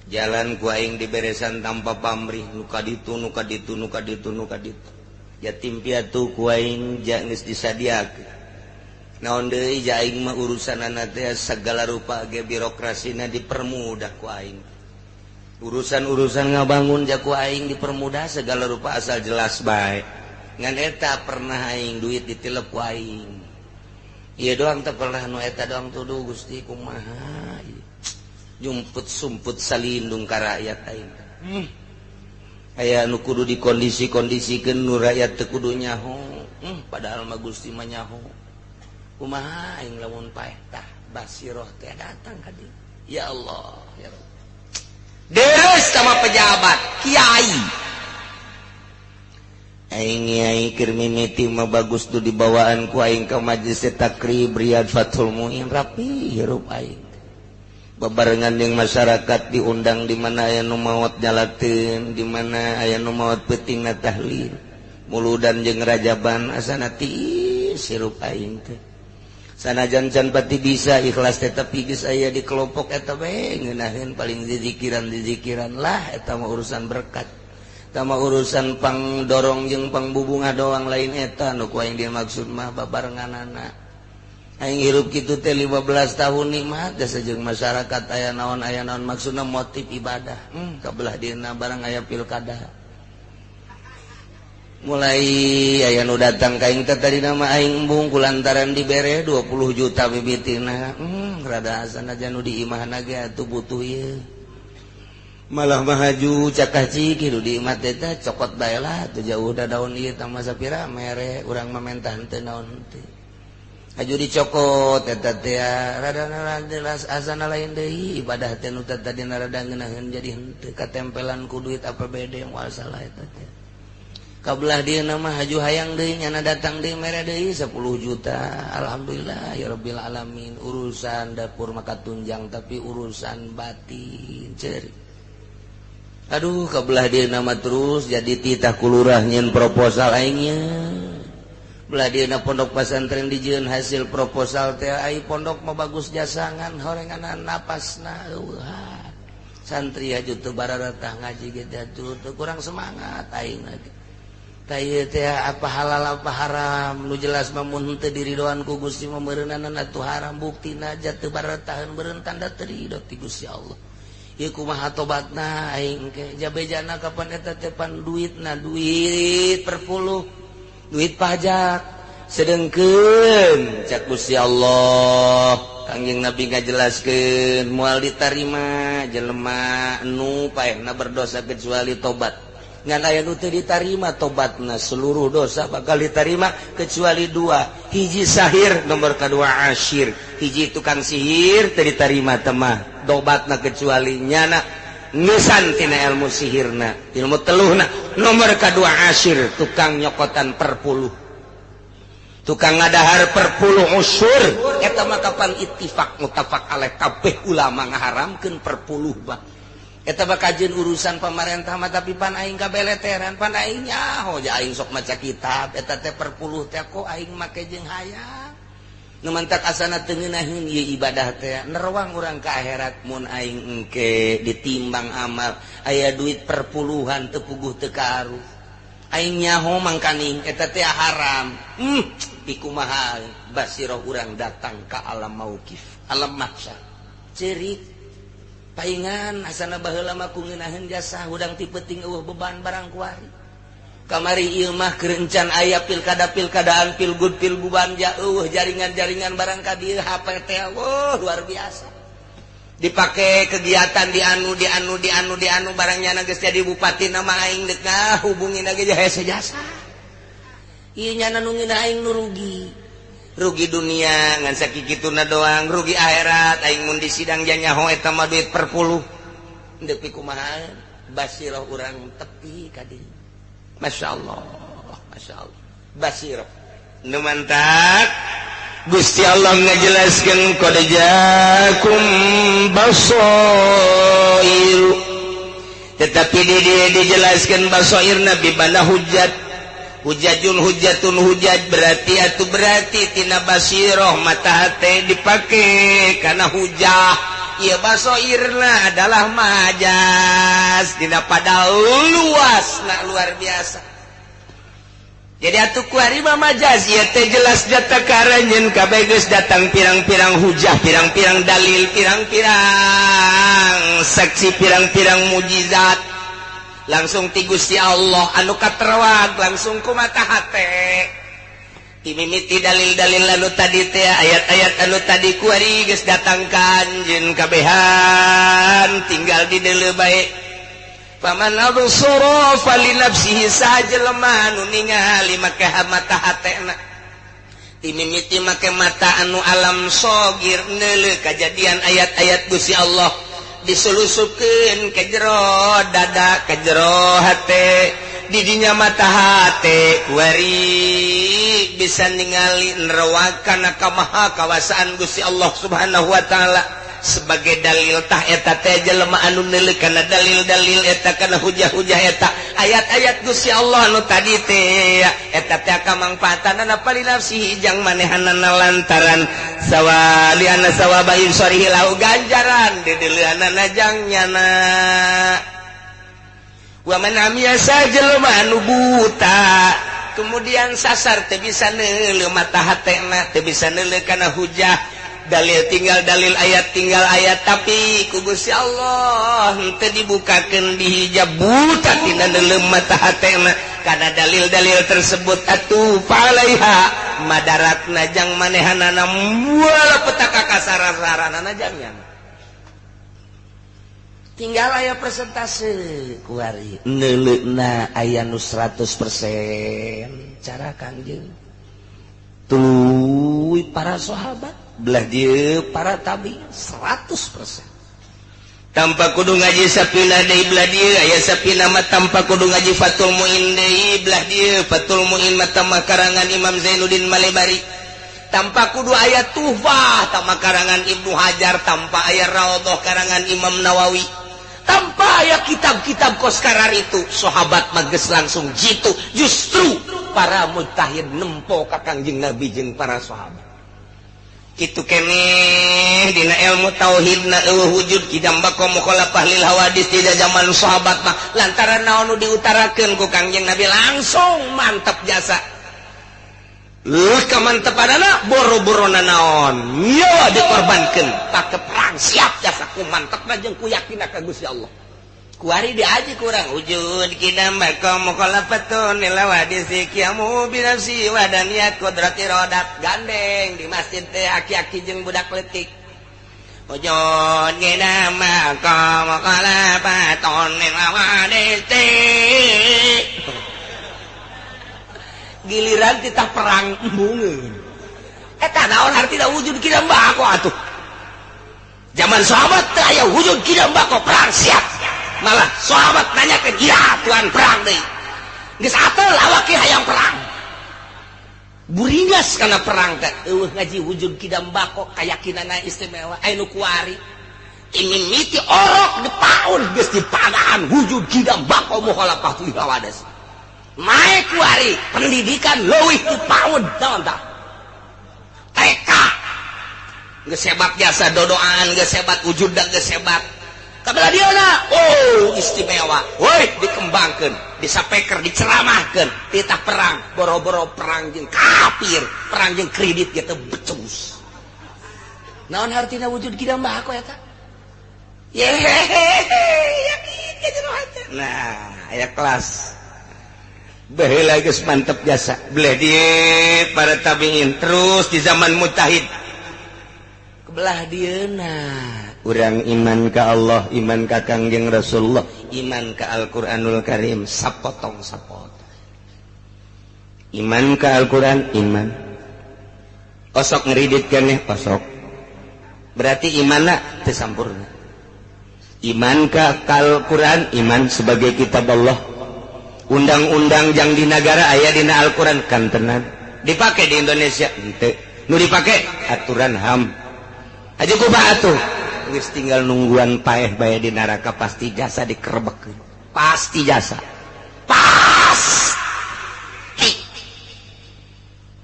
jalan ku aing diberesan tanpa pamrih nu ka ditu nu ka ditu nu ka ditu nu ka ditu yatim piatu ku aing geus disadiakeun naon deui ja aing mah urusanana teh segala rupa ge birokrasina dipermudah ku aing urusan-urusan ngabangun ja ku aing dipermudah segala rupa asal jelas bae ngan eta pernah aing duit ditilep ku aing ieu doang teh pernah nu eta doang tuduh Gusti kumaha jumput sumput salindung ka rakyat aing aya nu kudu dikondisi-kondisikeun nu rakyat teu kudu nyaho padahal mah Gusti mah nyaho kumaha aing lamun paeh tah basiroh teh datang ka dieu ya Allah ya Rabb deres sama pejabat kiai aing aing keur mimiti mah bagus tuh dibawaan ku aing ka majelis takrib Riyad Fathul Muin rapi hirup aing babarengan jeung masyarakat diundang di mana aya nu maot nyalateun di mana aya nu maot peutingna tahlil muludan jeung rajaban asana tiis hirup aing teh sanajan can pati bisa ikhlas teh tapi geus aya di kelompok eta we ngeunaheun paling dizikiran-dizikiran lah eta mah urusan berkat tama urusan pang dorong jeung pang bubunga doang lain eta nu ku aing dimaksud mah babarenganana aing hirup kitu teh 15 tahun nikmat jasa jeung masyarakat aya naon maksudna motif ibadah kabelah dina barang aya pilkada mulai aya nu datang ka aing teh tadina mah aing embung kulantaran dibere 20 juta bibitina rada asana nu di imahna ge atuh butuh ieu malah mahaju cakah cik hidup di imah teh cokot bae lah teu jauh da daun ieu tah sapira mere urang mah mentah henteu naon teh haju dicokot eta teh rada asana lain deui ibadah teh nu tadina rada ngeunaheun jadi henteu katempelan ku duit APBD moal salah eta teh Kabelah dia nama haju hayang deui, nyana datang deui, mere deui 10 juta. Alhamdulillah ya rabbil alamin. Urusan dapur maka tunjang, tapi urusan batin ceri. Aduh, kabelah dia nama terus jadi titah kulurah nyeun proposal aingnya. Belah dia na pondok pesantren dijieun hasil proposal teh, ai pondok mah bagus jasangan horenganan napasna eueuh. Santri haju teu bararatah ngaji ge teu kurang semangat aing lagi. Teh apa halal apa haram, nu jelas mah mun teu diridoan ku Gusti mah meureunana atuh haram. Buktina aja teu barataheun, beureun tanda teu ridho ti Gusti Allah. Ieu kumaha tobatna aing ke jabejana kapan eta teh? Pan duitna duit perpuluh, duit pajak. Sedengkeun cak Gusti Allah, Kangjeng Nabi ngajelaskeun, moal ditarima jelema nu paehna berdosa kecuali tobat. Ngan aya nu teu ditarima tobatna, seluruh dosa bakal ditarima kecuali dua: hiji sahir, nomor kedua asyir. Hiji tukang sihir, teu ditarima temah tobatna kecuali nyana ngesan tina ilmu sihirna, ilmu teluhna. Nomor kedua asyir, tukang nyokotan perpuluh, tukang ngadahar perpuluh, usur. Eta mah kapan ittifaq muttafaq alaih, kabeh ulama ngaharamkeun perpuluh. Bah, eta bakal urusan pemerintah mah, tapi pan aing kabeleteran, pan aing nyaho ja aing sok maca kitab eta teh perpuluh teh kok aing make jeung hayang. Nu mantak asana teu ngeunaheun ieu ibadah teh, nerawang urang ka akhirat mun aing engke ditimbang amal aya duit perpuluhan teu puguh teu kaaruh. Aing nyaho mangkaning eta teh haram. Dikumaha basiroh urang datang ka alam mauqif, alam mahsyar, cerik paingan asana baheula mah ku ngeunaheun jasa hudang ti peuting eueuh beban barang kuari. Kamari ieu mah keur encan aya pilkada pilkadaan, pilgub pilguban, ja eueuh jaringan-jaringan barang ka dieu. HP teh, wah, luar biasa dipake kegiatan di anu, di anu, di anu, di anu barangnya. Geus jadi bupati nama aing deuk ngahubungin lagi hese jasa. Ieu nyana nu ngeunah aing nu rugi, rugi dunia ngan sakituna doang, rugi akhirat aing mun di sidang nyaho eta mah duit perpuluh. Deuk kumaha basiroh urang tepi ka dieu. Masya Allah, Masya Allah, basiroh nu mantak Gusti Allah ngajelaskeun qad jaakum basair, tetapi di dia dijelaskan basair nabi bana hujat, hujajun, hujatun, hujat berarti atau berarti tina basiroh mata hati dipake karena hujah. Ieu basoirna adalah majas dina pada luas nah luar biasa. Jadi atuh kuari mah majaz ieu teh jelas data karanjeun kabeh geus datang pirang-pirang hujah, pirang-pirang dalil, pirang-pirang saksi, pirang-pirang mujizat langsung ti Gusti Allah anu katerawag langsung ku mata hate timimiti dalil-dalil anu tadi teh, ayat-ayat anu tadi kuari geus datang ka anjeun kabehan, tinggal di deuleu bae. Faman absara fali nafsihi, sajelema anu ningali make mata hatena, timimiti make mata anu alam sogir neuleuh kajadian ayat-ayat Gusti Allah diselusupkeun ke jero dada, ke jero hate, didinya mata hate kuari bisa ningali nerawang ka maha kawasaan Gusti Allah Subhanahu wa taala sebagai dalil. Tah, eta teh jelema anu neuleuh kana dalil-dalil eta, kana hujah-hujah eta, ayat-ayat Gusti Allah anu tadi teh, eta teh kamangfaatanana fali nafsihi jang manehanana, lantaran sawali anna sawaba ibsarihi lahu, ganjaran dideuleuanana jang nyana. Wa man amiya, jelema anu buta kemudian sasar, teu bisa neuleuh mata hatena, teu bisa neuleuh kana hujah dalil, tinggal dalil ayat, tinggal ayat, tapi ku Gusti Allah teu dibukakeun dihijab, buta tina neuleuh mata hatena kana dalil-dalil tersebut, atuh falaiha madaratna jang manehanana moal petaka kasarasaranana jang nyana. Tinggal aya persentase kuari neuleuna aya nu 100% cara Kangjeng, tuluy para sahabat, belah dia para tabi 100%. Tanpa kudu ngaji sapina deui belah dieu, aya sapina mah tanpa kudu ngaji Fathul Muin deui belah dieu. Fathul Muin mah tambah karangan Imam Zainuddin Malebari. Tanpa kudu aya Tuhfah tambah karangan Ibnu Hajar, tanpa aya Raudhah karangan Imam Nawawi, tanpa aya kitab-kitab kos kararitu. Sahabat mah geus langsung jitu. Justru para mujtahid nempo ka Kangjeng Nabi jeung para sahabat. Kitu keneh dina ilmu tauhid na euweuh wujud kidam bako mukhalafah lil hawadis tidak zaman sahabat mah, lantaran naon nu diutarakeun ku Kangjeng Nabi langsung mantep jasa. Leuh kamantepanana, boro-boro naon nyawa dikorbankeun pake perang siap jasa ku mantepna jeung ku yakinna ka Gusti Allah. Kuari diaji kurang wujud kidam bako mukhalafatun lil hawadis qiyamu bi nafsi wa daniyat qudrati rodat. Gandeng di masjid teh aki-aki jeung budak leutik. Wujud kidam bako mukhalafatun lil hawadis, giliran kita perang embungeun. Eta naon hartina wujud kidam bako atuh? Zaman sahabat teh aya wujud kidam bako, perang siap. Malah sahabat nanya ke dia, "Tuan, perang deui?" Geus atel awak hayang perang, buringas karena perang teh. Euweuh ngaji wujud kidam bako, kayakinana istimewa. Aya nu kuari mimiti orok di paun geus dipadahan wujud kidam bako mukhalafah lil hawadis. Naik kuari pendidikan leuwih di paun, naon tah, TK geus hebat jasa, dodoan geus hebat, wujud geus hebat. Kabelah dieuna, oh, istimewa woi, dikembangkeun, disapeker, diceramahkeun titah perang. Boro-boro perang jeung kafir, perang jeung kredit gitu becus. Naon hartina wujud kidam bako eta? Yehehe, yakin ka jero hate. Nah, aya kelas baheula geus mantep jasa. Belah dieu para tabiin, terus di zaman mujtahid. Kebelah dieuna urang iman ka Allah, iman ka Kangjeng Rasulullah, iman ka Al-Qur'anul Karim, sapotong sapotong. Iman ka Al-Qur'an, iman osok ngeridit keneh osok, berarti imanna teu sampurna. Iman ka Al-Qur'an, iman sebagai kitab Allah, undang-undang yang di negara aya dina Al-Qur'an kan tenan dipakai di Indonesia henteu. Nu dipake aturan HAM aja. Kumaha atuh? Geus tinggal nungguan paeh bae di neraka. Pasti jasa dikerebek, pasti jasa, pasti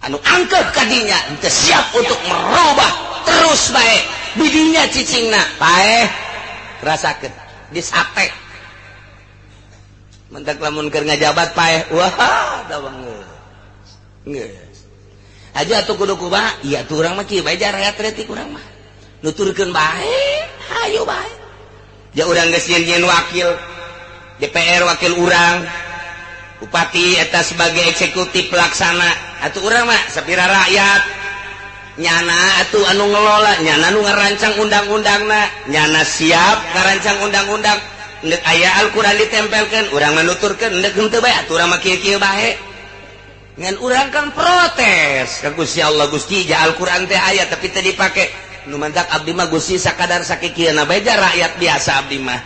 anu angkep kadinya henteu siap untuk merubah terus bae bidinya cicingna paeh rasakeun disate. Mentak lamun keur ngajabat paeh, wah, da banget geus aja atuh. Kudu kumaha ieu atuh? Urang mah kieu bae, rakyat leutik urang mah nuturkeun bae, hayu bae. Ja urang geus nyieun wakil DPR, wakil urang bupati eta sebagai eksekutif pelaksana. Atuh urang mah sapira rakyat, nyana atuh anu ngelola, nyana nu ngarancang undang-undangna, nyana siap ngarancang undang-undang. Ndek aya Al-Qur'an ditempelkeun, urang mah nuturkeun, ndek henteu bae atuh urang mah kieu-kieu bae. Ngan urang kan protes ka Gusti Allah, "Gusti, ja Al-Qur'an teh aya tapi teu dipake." Nu mantak abdi mah, Gusti, sakadar sakikieuna bae, ja rakyat biasa abdi mah.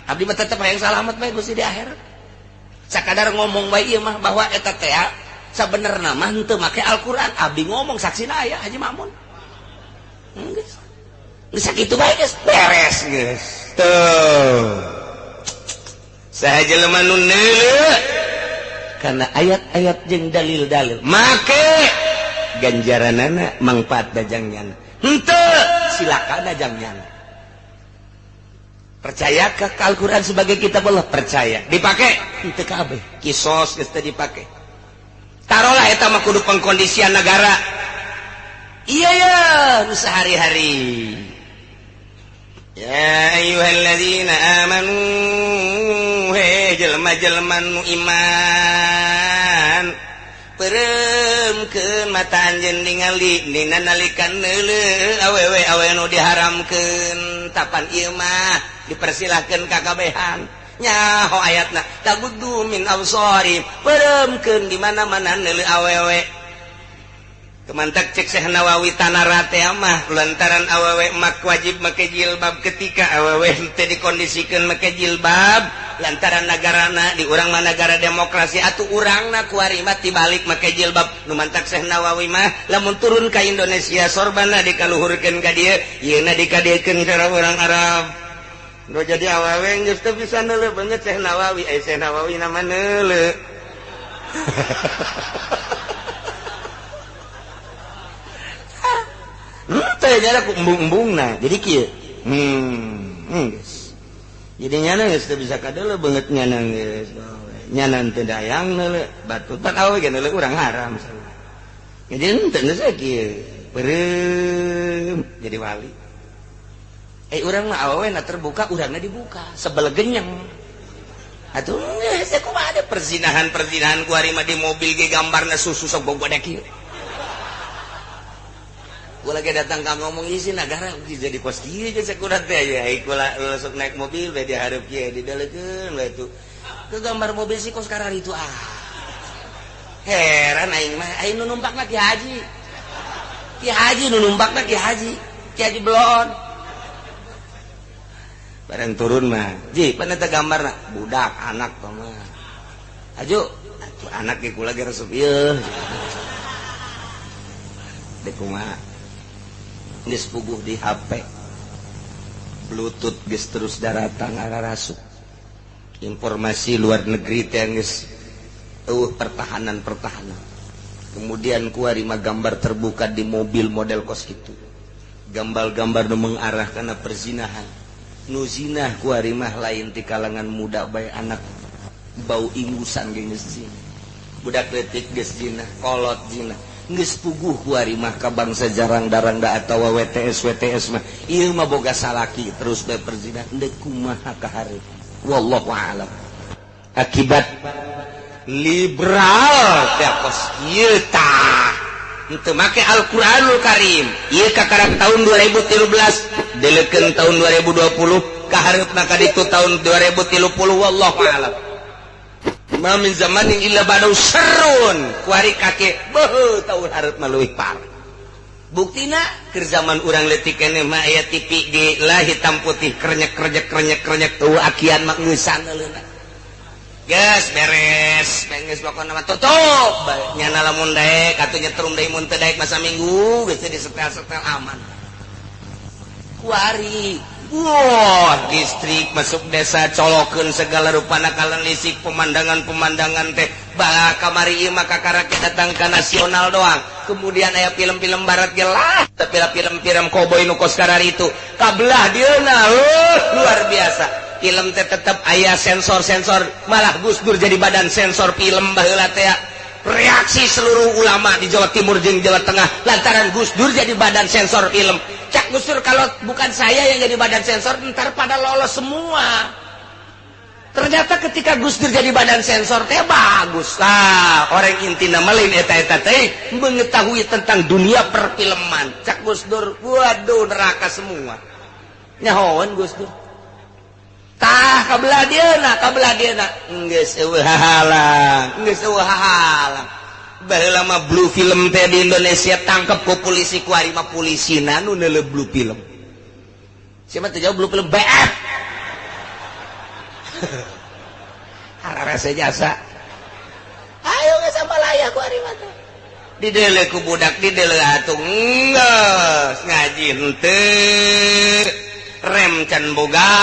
Abdi mah tetep hayang salamet bae, Gusti, di akhirat. Sakadar ngomong bae ieu mah bahwa eta teh sabenerna mah henteu make Al-Qur'an. Abdi ngomong, saksina aya Haji Mamun. Geus. Geus sakitu bae, geus beres geus. Tuh. Saha jelema nu neuleu karena ayat-ayat jeung dalil-dalil, make ganjaranana mangfaat dajangnyana, henteu silakan dajangnyana. Percaya ke Al-Quran sebagai kitab Allah? Percaya. Dipakai? Henteu kabeh. Kisos geus teu dipake. Taruhlah eta mah kudu pengkondisian negara. Iya ya, nu sehari-hari. Ya ayyuhalladzina amanu, he jelema-jelema nu iman, pereumkeun mata anjeun ningali dina nalika neuleuh awewe awewe nu diharamkeun. Tapan ieu mah dipersilahkeun ka kabehan. Nyaho ayatna, taguddu min absari, pereumkeun di mana-mana neuleuh awewe. Kemantak cek Syekh Nawawi tanara teh mah lantaran awewe mak wajib make jilbab ketika awewe teu dikondisikeun make jilbab lantaran nagarana di urang mah nagara demokrasi atuh urangna kuari mah tibalik make jilbab. Nu mantak Syekh Nawawi mah lamun turun ka Indonesia sorbana dikaluhurkeun ka dieu, yeuna dikadiekeun ka urang Arab. Nu jadi awewe geus teu bisa neuleuh beungeut Syekh Nawawi, ai Syekh Nawawi na mah neuleuh. Teh nyana ku embung-embungna. Jadi kieu. Geus. Jadi nyana geus teu bisa kadeuleuh beungeut nyana geus. Nyana teu dayang neuleuh, batu pan awewe ge neuleuh urang haram. Jadi henteu geus kieu. Beureum jadi wali. Urang mah awewe na terbuka, urangna dibuka, sebel genyeng. Atuh geus kumaha ada perzinahan-perzinahan ku ari mah di mobil ge gambarna susu sok bogodek kieu. Gua lagi datang ka ngomong isi nagara jadi kos kieu geus sakurat teh aya kula langsung naik mobil we dihareup kieu didelekeun we tuh. Ke gambar mobil si kos karar itu ah. Heran aing mah, aing nu numpakna Ki Haji. Ki Haji nu numpakna Ki Haji. Ki Haji belon. Bareng turun mah, ji pan eta gambarna budak anak tah mah. Aju, atuh anak ge kula ge resep ieu. Dek kumaha? Geus puguh di HP. Bluetooth geus terus daratang ararasuk. Informasi luar negeri teh geus eueuh pertahanan-pertahanan. Kemudian kuari mah gambar terbuka di mobil model kos kitu. Gambar-gambar nu mengarah kana perzinahan. Nu zinah kuari mah lain ti kalangan muda bae anak bau ingusan ge geus zina. Budak leutik geus zina, kolot zina. Geus puguh kuari mah ka bangsa jarang-darang da atawa WTS WTS mah ieu mah boga salaki terus bae perzinahan deuk kumaha ka hareup. Wallahu a'lam. Akibat liberal teh kos kieu tah. Henteu make Al-Qur'anul Karim. Ieu kakarak tahun 2013 delekeun tahun 2020 ka hareupna ka ditu tahun 2030 wallahu a'lam. Ma min zamanin illa ba'dahu syarrun. Kuari kake beuh tahun hareup mah leuwih parah. Buktina keur zaman urang leutik keneh mah aya TV ge lah hitam putih krenyek krenyek krenyek krenyek eueuh akian mah ngeusan euleuna. Geus beres, geus pokona mah tutup. Nyana lamun daek atuh nyetrum deui mun teu daek masa minggu geus disetel-setel aman. Kuari wah, listrik masuk desa colokeun segala rupana kalan listrik pemandangan-pemandangan teh bah kamari ieu mah kakara datang ka nasional doang. Kemudian aya film-film barat ge lah, tapi film-film koboi nu kos kararitu kabelah dieuna luar biasa. Film teh tetep aya sensor-sensor, malah Gus Dur jadi badan sensor film baheula teh. Reaksi seluruh ulama di Jawa Timur jeung Jawa Tengah lantaran Gus Dur jadi badan sensor film. Cak Gus Dur kalau bukan saya yang jadi badan sensor ntar pada lolos semua. Ternyata ketika Gus Dur jadi badan sensor teh bagus lah. Orang intina melin eta-eta teh mengetahui tentang dunia perfilman. Cak Gus Dur waduh neraka semua. Nyahoan Gus Dur. Tah kabelah dieuna, kabelah dieuna. Geus eueuh hahalang, geus eueuh hahalang. Baheula mah blue film teh di Indonesia tangkep ku polisi kuari mah polisina nu neuleuh blue film. Siapa teh jauh blue film BF. Hararese jasa. Ayo geus sambalaya kuari mah teh. Dideuleuh ku budak, dideuleuh atuh geus ngaji henteu. Rem can boga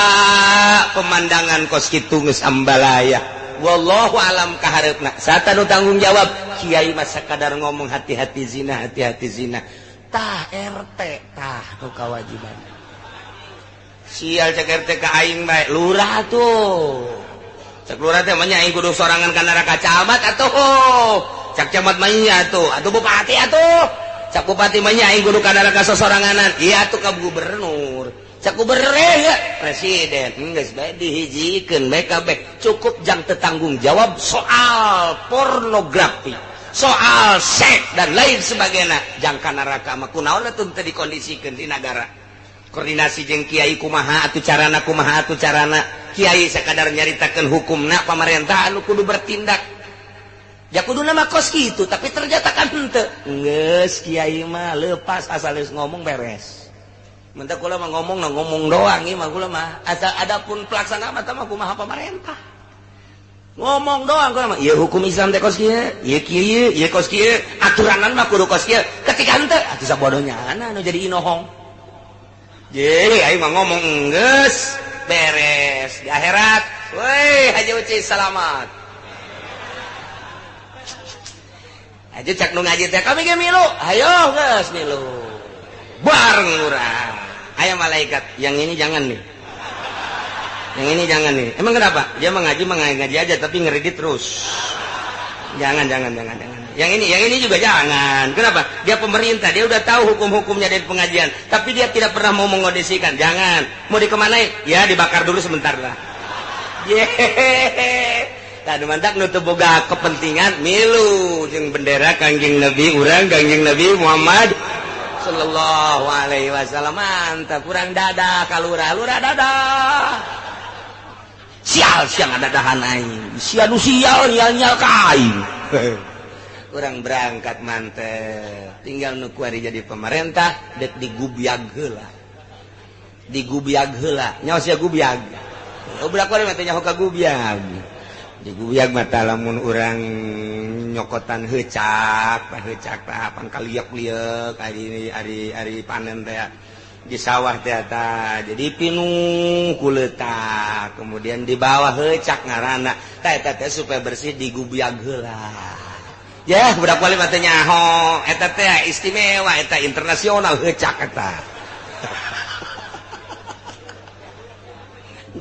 pemandangan kos kitu geus ambalaya. Wallahu alam ka hareupna. Sata nu tanggung jawab kiai mah sakadar ngomong hati-hati zina, hati-hati zina. Tah RT tah nu kawajiban. Sial cek RT ka aing bae lurah tuh. Cek lurah teh mah nya aing kudu sorangan ka neraka camat atuh. Cek camat mah nya atuh, atuh bupati atuh. Cek bupati mah nya aing kudu ka neraka sosoranganan. Iya atuh ka gubernur. Cek gubernur presiden geus bae dihijikeun bae kabeh cukup jang tetanggung jawab soal pornografi, soal seks dan lain sebagainya. Jangka neraka mah kunaon atuh teu dikondisikeun di nagara. Koordinasi jeung kiai kumaha atuh carana, kumaha atuh carana. Kiai sakadar nyaritakeun hukumna, pamarentah anu kudu bertindak. Ya kudu nama kos gitu, tapi ternyata kan henteu. Geus kiai mah lepas asal geus ngomong beres. Mentah kula mah ngomong nah ngomong doang ieu mah kula mah. Asal adapun pelaksana mah mah kumaha pamarentah. Ngomong doang kula mah. Ieu hukum Islam teh kos kieu, ieu kieu, ieu kos kieu, aturanan mah kudu kos kieu. Ketika henteu atuh sabodohnya anu jadi inohong. Jadi aing mah ngomong geus beres di akhirat. Woi, Haji Uci selamat. Aja cak nu ngaji teh kami ge milu. Ayo geus milu. Bareng urang. Aya malaikat, yang ini jangan nih. Yang ini jangan nih. Emang kenapa? Dia mengaji mengaji aja tapi ngeredit terus. Jangan jangan jangan jangan. Yang ini juga jangan. Kenapa? Dia pemerintah, dia udah tahu hukum-hukumnya dari pengajian, tapi dia tidak pernah mau mengondisikan. Jangan. Mau dikemanain? Ya dibakar dulu sebentar lah. Yehehe. Tadi mantak nutup boga kepentingan milu jeung bendera Kangjeng Nabi urang Kangjeng Nabi Muhammad sallallahu alaihi wasallam. Mantap kurang dadah kalurah lurah dadah. Sial siang ada dahan aing. Sia nu sial nyal-nyal ka aing. Urang berangkat mantep. Tinggal nu kuari jadi pemerintah dek digubyag heula. Digubyag heula. Nyawa sia gubyag. Budak kuari mah teh nyaho ka gubyag. Digubyag mata lamun urang nyokotan heucak, heucak tah pangkaliek-liek ari ari ari panen teh di sawah teh ta. Jadi pinuh kuleutak, kemudian di bawah heucak ngaranna. Tah eta teh supaya bersih digubyag heula. Ya, budak wali mah teh nyaho, eta teh istimewa, eta internasional heucak eta.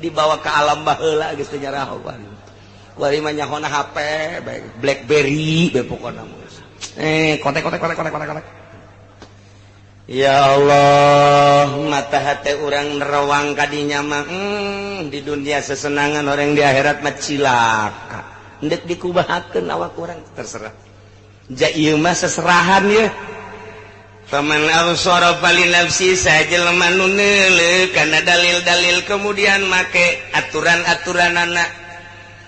Dibawa ke alam baheula geus teh nyaraho. Kuari mah nyahona HP, BlackBerry, be pokona mah. Kontak kontak kontak kontak kontak kontak. Ya Allah, mata hati urang nerawang kadinya mah di dunia sesenangan orang di akhirat mah cilaka. Ndek dikubahakeun awak urang terserah. Ja ieu mah seserahan ye. Faman absara fali nafsi sajelema nu neuleuh kana dalil-dalil kemudian make aturan-aturanana.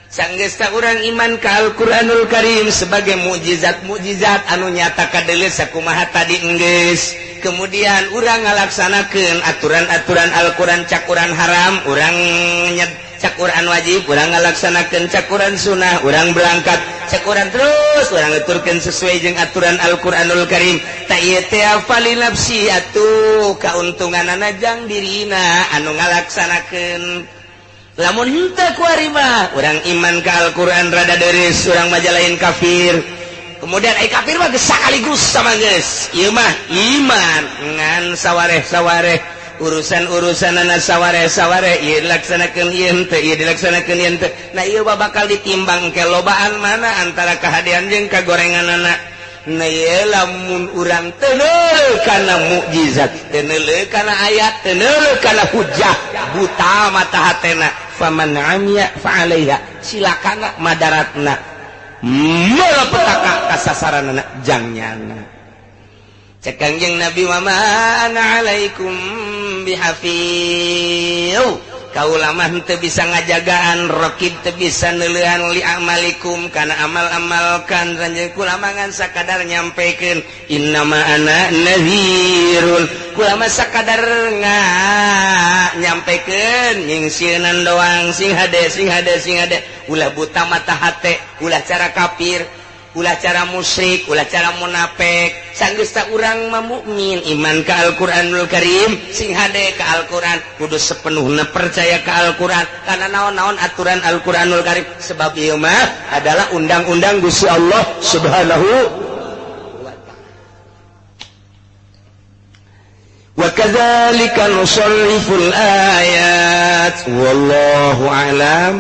Sanggesta urang iman ka Al-Qur'anul Karim sebagai mukjizat-mukjizat anu nyata kadeuleu sakumaha tadi enggeus. Kemudian urang ngalaksanakeun aturan-aturan Al-Qur'an cakuran haram, urang nyed cakuran wajib, urang ngalaksanakeun cakuran sunnah, urang berangkat cakuran terus urang ngeturkeun sesuai jeung aturan Al-Qur'anul Karim. Ta ieu teh fali nafsi atuh kauntunganana jang dirina anu ngalaksanakeun. Lamun henteu kuari mah urang iman ka Al-Qur'an rada deris, urang mah lain kafir. Kemudian ai kafir mah geus sakaligus sama geus. Ieu mah iman ngan sawareh-sawareh urusan-urusanana sawareh-sawareh ieu dilaksanakeun ieu henteu, ieu dilaksanakeun ieu henteu. Nah ieu bakal ditimbang ke lobaan mana antara kahadean jeung kagorenganana. Nah ieu lamun urang teu neuleuh kana mukjizat, teu neuleuh kana ayat, teu neuleuh kana hujah, buta mata hatena. Faman amiya fa alaiha, silakana madaratna malapetaka kasasaranana jangnyana. Cek Kangjeng Nabi wa ma ana alaikum bihafiz. Kaula mah teu bisa ngajagaan, raqib teu bisa neuleuhan li amalikum kana amal-amal kan ranjeun kula mah ngan sakadar nyampekeun innama ana nadhirun. Kula mah sakadar nyampekeun nyingsieunan doang sing hade sing hade sing hade ulah buta mata hate, ulah cara kafir, ulah cara musyrik, ulah cara munafik. Sanggeus ta urang mah mukmin iman ka Al-Qur'anul Karim, sing hade ka Al-Qur'an, kudu sepenuhna percaya ka Al-Qur'an karena naon-naon aturan Al-Qur'anul Karim sebab ieu mah adalah undang-undang Gusti Allah Subhanahu wa ta'ala. Wa kadzalika nusarriful ayat wallahu a'lam.